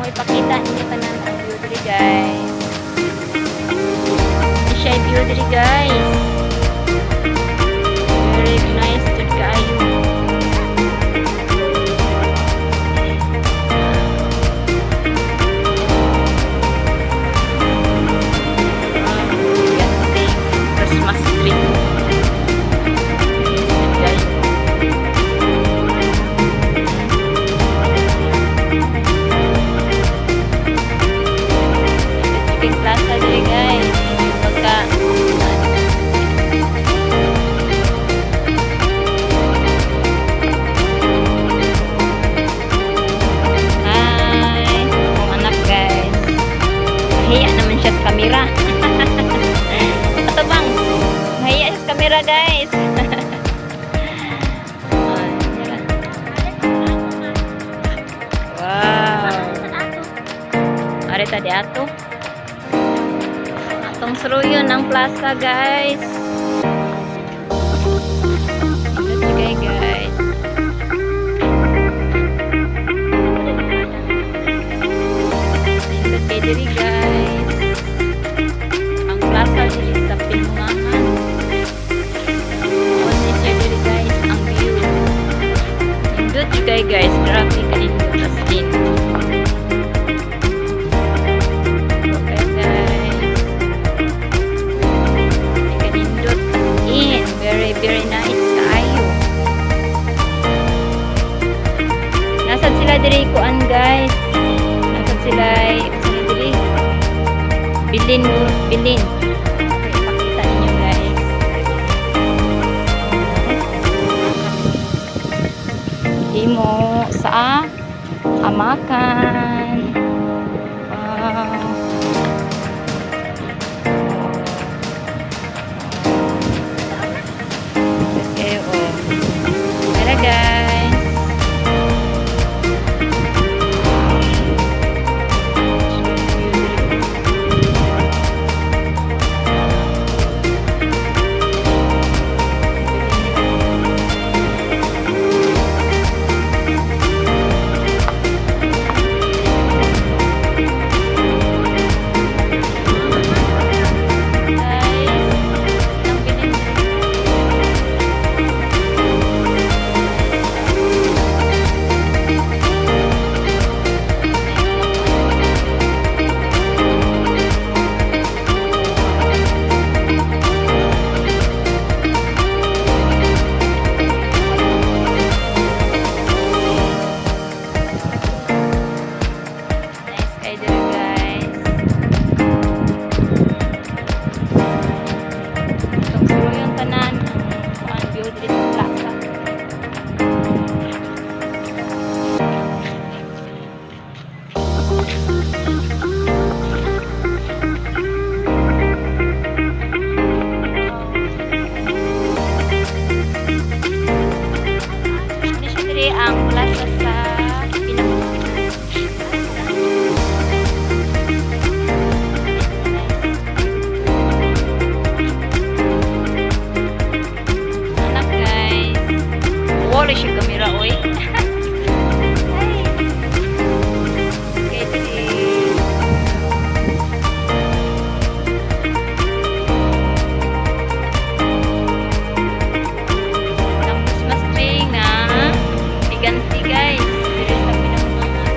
Ipakita ninyo tanan ang view diri, guys. Ni siya view diri, guys. Very nice jud kaayo. Wow, ganding Christmas tree. Nice jud kaayo. Nindot plaza diri, guys. Yung pagka Hi! Akong anak, guys. Mahiya naman siya sa camera. Ato bang? Mahiya siya sa camera, guys. Ah, yan. Wow! Ari ta di ato. Atong sruyon ang plaza, guys. Let's go, guys. Nindot kay diri, guys. Ang plaza diri sa Pinungahan. Mao ni siya diri, guys, ang view. Nindot jud kay, guys, grabe kanindot as in. Okay, guys. Kanindot as in. Very, very nice kaayo. Nasad sila diri kuan, guys. Nasad sila unsa ni diri? Bilin, bilin. Okay, ipakita ninyo, guys. Himo sa hamakan. Wow. Okay, oh. Tara, guys. Guys, ang bilin. Nice kay diri, guys. Itong suroyon tanan ang kuan view diri sa plaza. Ano siya diri ang plaza sa Pinamalaman. Nice. Anak, guys. Wala siya kamera, oy. Ay. Okay, diri. Ang Christmas tree nga higanti, guys, diri sa Pinamalaman.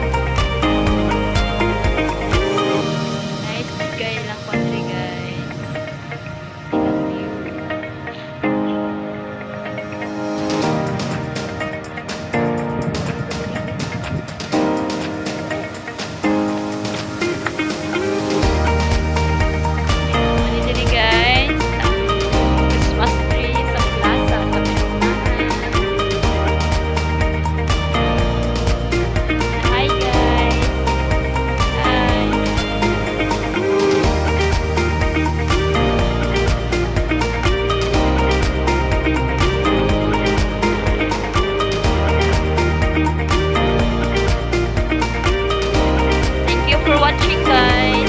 Nice kay lang kuan diri, guys. Ilang view. Ano diri, guys? Ang Christmas tree sa plaza sa Pinamalaman. Hi, guys. Hi. Thank you for watching, guys.